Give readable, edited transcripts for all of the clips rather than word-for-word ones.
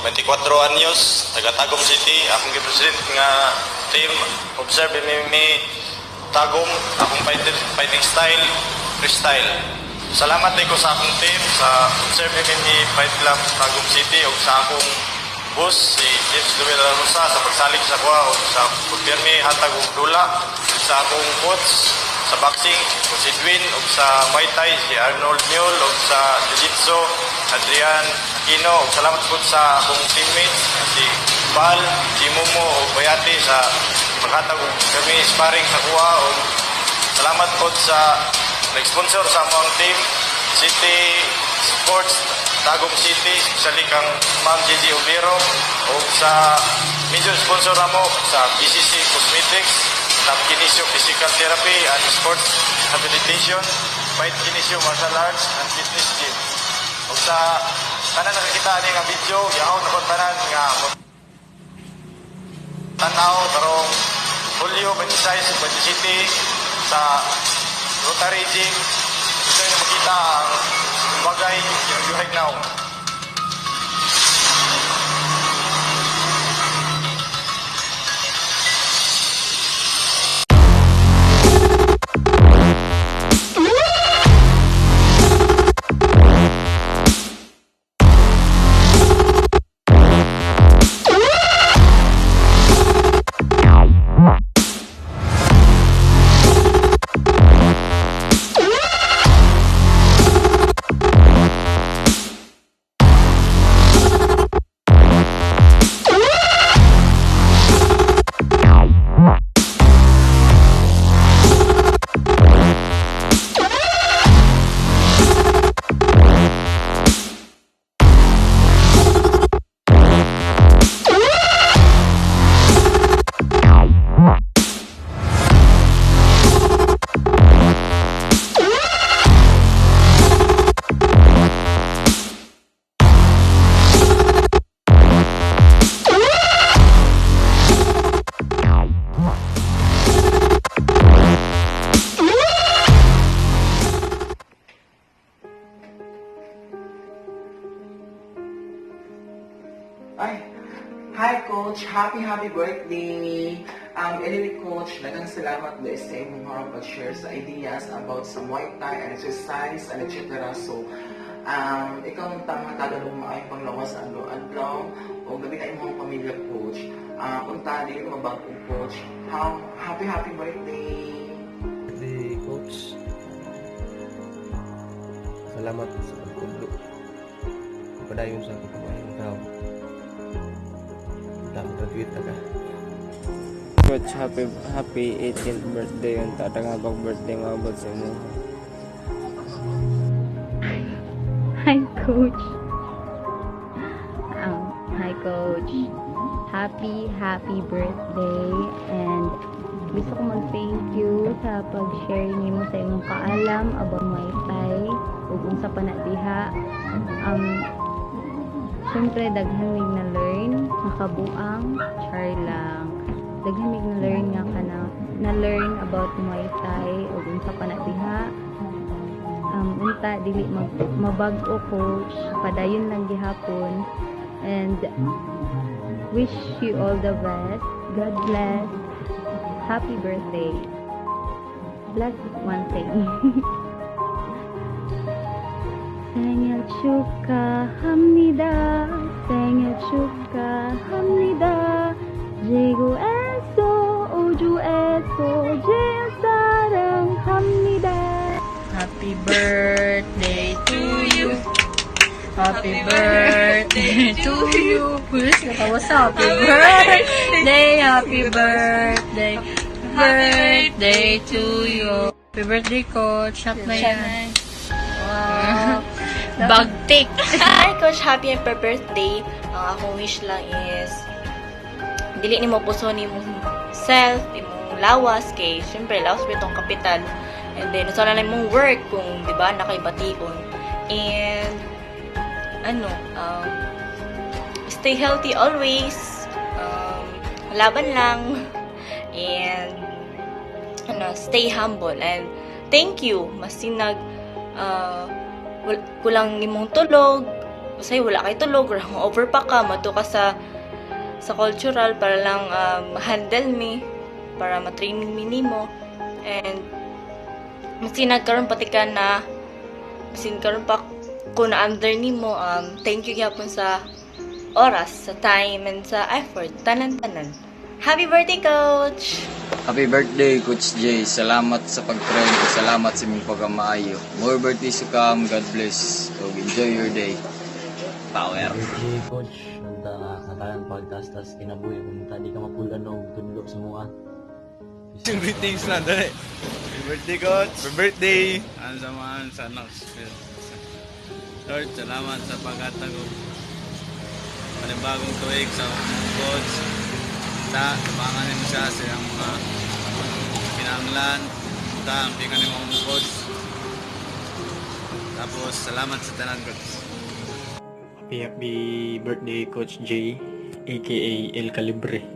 24 anyos, taga Tagum City. Akong gi-president nga team Observe MMA Tagum. Akong fighting style, freestyle. Salamat ko sa akong team sa Observe MMA Fight Club Tagum City ug sa akong boss si James Luis de la Rosa sa pagsalig sa kuha ug sa pagpirmi hatag og dula, sa akong coach sa boxing ko si Edwin, ug sa Muay Thai si Arnold Mule, ug sa Jiu-Jitsu Adrian Aquino, ug salamat po sa akong teammates nga si Pal, si Momo ug Bayati sa paghatag og kami sparring sa kuha, ug salamat po sa nag-sponsor sa among team, City Sports Tagum City, especially kang Ma'am Gigi Obiro, ug sa major sponsor namo sa BCC Cosmetics, Top Kinesio Physical Therapy and Sports Rehabilitation, Fight Kinesio Martial Arts and Fitness Gym. Ug sa tanan nakakita ani nga video, gihawon ako tanan nga tanaw karong Hulyo 26 27 sa Rotary Gym. Dito niyo makita ang bagay yung now. Ay, hi Coach! Happy, happy birthday! Anyway Coach, daghang salamat dahil sa imong mga pag-share sa ideas about sa Muay Thai and exercise and etc. So, ikaw ang tama tagal mong maayong panglawas adlaw-adlaw o gabi na imong pamilya, Coach. Unta, dili ka mabag-o, Coach. How, happy, happy birthday! Birthday, Coach. Salamat sa pagtudlo. Padayon sa pagkamayong tao. Dami graduate na ka. Coach, happy happy 18th birthday unta, daghang birthday maabot sa imo. Hi, Coach. Hi, Coach. Happy, happy birthday. And gusto ko mag-thank you sa pag-share nimo sa imong kaalam about Muay Thai ug unsa pa na diha. Syempre, daghan mig na-learn, nakabuang, char lang. Daghan mig na-learn nga kana na-learn about Muay Thai ug unsa pa na diha. Unta dili mabag-o, Coach, padayon lang gihapon and wish you all the best. God bless. Happy birthday. Bless one thing. 생일 축하합니다. 생일 축하합니다. 지구에서 우주에서 제일 사랑합니다. Happy birthday to you. Happy birthday to you. Pulis, natawa sa happy birthday, happy birthday, birthday to you. Happy birthday, Coach. Shot na yan. Wow. Bagtik. Hi Coach, happy happy birthday. Ang akong wish lang is dili nimo puso nimong self, imong lawas kay syempre lawas pa itong kapital. And then usa na lang imong work kung di ba nakaibation. And ano, stay healthy always. Laban lang. And ano, stay humble and thank you masinag kulang nimong tulog. Usay wala kay tulog or over pa ka, madto ka sa cultural para lang handle me, para ma-training mi nimo. And masin nagkaroon pati ka na, masin karon pa ko na under nimo, thank you gyapon sa oras, sa time, and sa effort. Tanan-tanan. Happy birthday, Coach! Happy birthday, Coach Jay. Salamat sa pag-train. Salamat sa imong pagkamaayo. More birthdays to come. God bless. So, enjoy your day. Power. Birthday, Coach. Unta katayan pagtastas kinabuhi unta di ka mapulan og tudlo sa mua. Greetings lang, dali. Happy birthday, Coach. Happy birthday. Ano sa mga sa anak. Lord, salamat sa paghatag og panibagong tuig sa coach. Sa tabangan nimo siya sa iyang mga kinahanglan. Ta, ampingan nimo ang coach. Tapos, salamat sa tanan, Coach. Happy happy birthday, Coach J, aka El Calibre.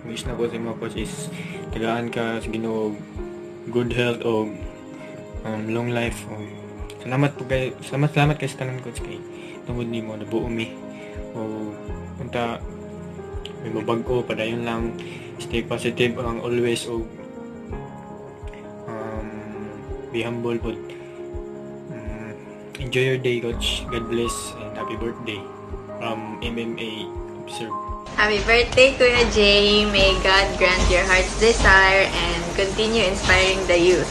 Wish na ko sa imo, Coach, is tagaan ka sa Ginoo good health o long life. O, salamat po kay salamat salamat kay sa tanan, Coach, kay tungod nimo nabuo mi. O unta may mabag-o, padayon lang, stay positive ang always o be humble pod. Enjoy your day, Coach. God bless and happy birthday from MMA Observe. Happy birthday, Kuya Jay. May God grant your heart's desire and continue inspiring the youth.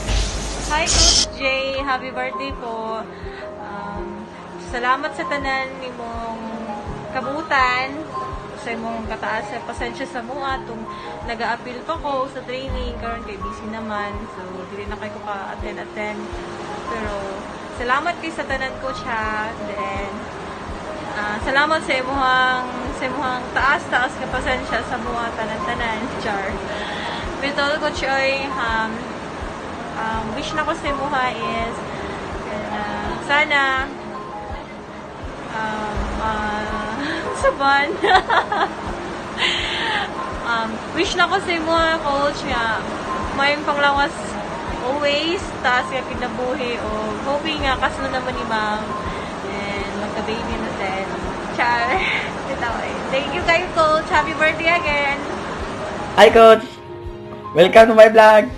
Hi, Coach Jay! Happy birthday po! Salamat sa tanan nimong kabutan, sa imong kataas sa pasensya sa mua tung nag-a-appeal pa ko sa training karon kay busy naman, so dili na kay ko ka attend attend, pero salamat kay sa tanan, Coach, ha. Then salamat sa imuhang taas taas nga pasensya sa mua tanan-tanan, char. Bitol, Coach oy, wish na ko sa imuha is sana saban wish na ko sa imuha, Coach, nga mayong panglawas always, taas nga kinabuhi o hoping nga kaslo naman ni ma'am and magka-baby na din, char. Bitaw eh. Thank you kayo, Coach. Happy birthday again. Hi, Coach! Welcome to my vlog!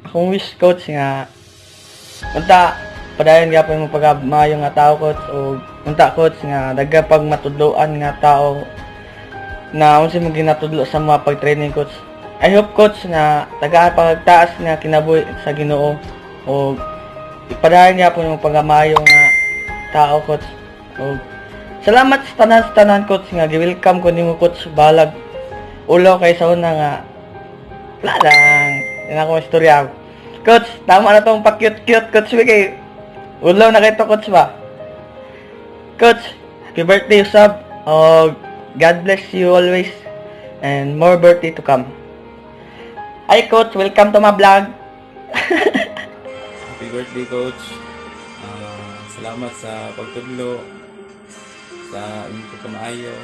Akong wish, Coach, nga unta padayon gyapon mo pag maayo nga tao, Coach, o unta, Coach, nga daghan pag matudloan nga tao na unsa mo ginatudlo sa mga pag-training, Coach. I hope, Coach, na tagaan pagtaas nga kinabuhi sa Ginoo o ipadayon gyapon mo pagamayo nga tao, Coach. O salamat sa tanan, Coach, nga gi-welcome ko nimo, Coach, balag ulo kay sa una nga wala lang yan ako istorya. Coach, tama na tong pa-cute-cute, Coach, kay ulo na kay to, Coach, ba. Coach, happy birthday usab. Oh, God bless you always and more birthday to come. Hi, Coach, welcome to my vlog. Happy birthday, Coach. Salamat sa pagtudlo, sa inyong pagkamaayo.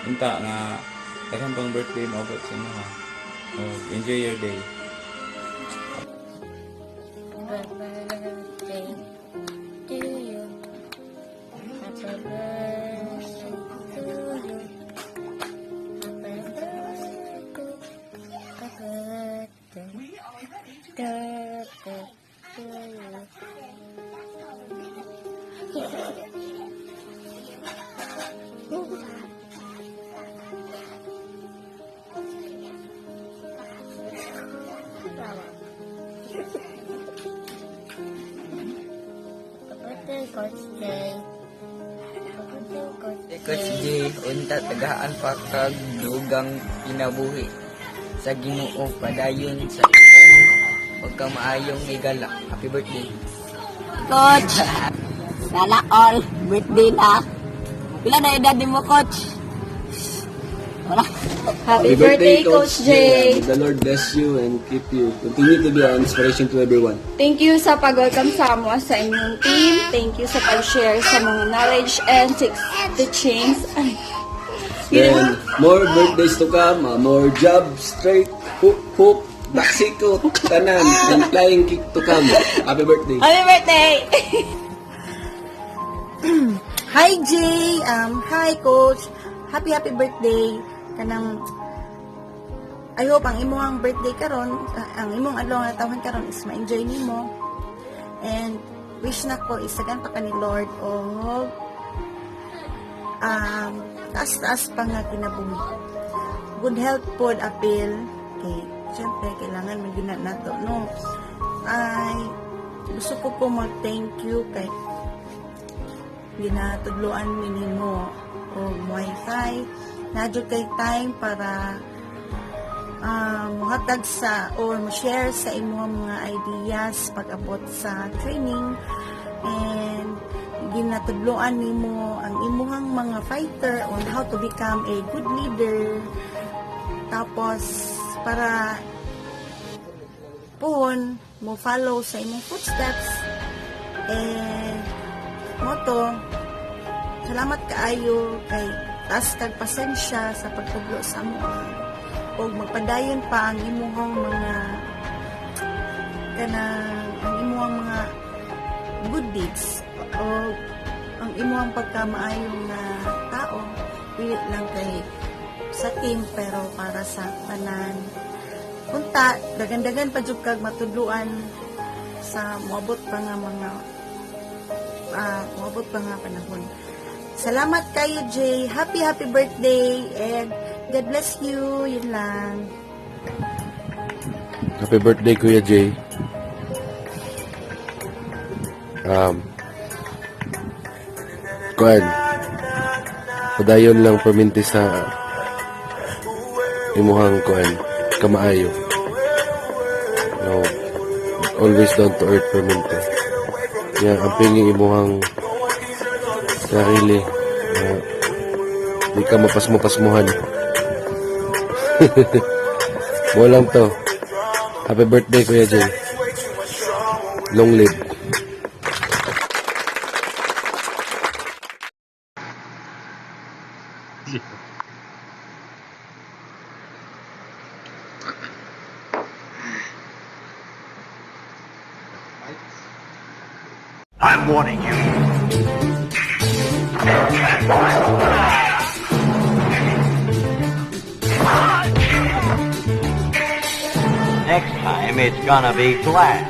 Unta nga daghan pang birthday maabot sa inyo ha. Oh, enjoy your day. Happy birthday to you. Happy birthday to you. Happy birthday. Happy birthday. Birthday to you. Happy birthday, Coach Jay. Happy birthday, Coach Coach J, unta tagaan pa kag dugang kinabuhi sa Ginoo, padayon sa imong pagkamaayong higala. Happy birthday. Coach, sana all, birthday na. Pila na edad mo, Coach? Wala. Happy birthday, Coach Jay. May the Lord bless you and keep you. Continue to be an inspiration to everyone. Thank you sa pag-welcome sa amo sa inyong team. Thank you sa pag-share sa mga knowledge and teachings. Ay. Then, more birthdays to come, more jab, straight, hook, hook, backsiko, tanan, and flying kick to come. Happy birthday. Happy birthday! Hi Jay! Hi Coach! Happy happy birthday! Kanang I hope ang imong birthday karon, ang imong adlaw nga tawhan karon is ma-enjoy nimo. And wish nako is tagaan pa ka ni Lord og taas-taas pa nga kinabuhi. Good health pod apil kay syempre kailangan man gyud na nato, no? Ay, gusto ko po mag thank you kay ginatudloan mi nimo og Muay Thai. Naa jud kay time para muhatag sa or mo-share sa imong mga ideas pag-abot sa training and ginatudloan nimo ang imuhang mga fighter on how to become a good leader, tapos para pohon mo follow sa imong footsteps. Eh, mao to, salamat kaayo kay taas kag pasensya sa pagtudlo sa amo ug magpadayon pa ang imuhang mga kanang ang imuhang mga good deeds o ang imuhang pagkamaayong na tao, dili lang kay sa team pero para sa tanan. Unta dagan-dagan pa jud kag matudloan sa moabot pa nga panahon. Salamat kayo, Jay. Happy happy birthday and God bless you. Yun lang. Happy birthday, Kuya Jay. Kuan, padayon lang perminti sa imuhang kuan, kamaayo. No, always down to earth perminti. Ya, ang pingi imuhang sarili. Di ka mapasmo-pasmuhan. Mao lang to. Happy birthday, Kuya Jay. Long live. I'm warning you. Next time, it's gonna be glass.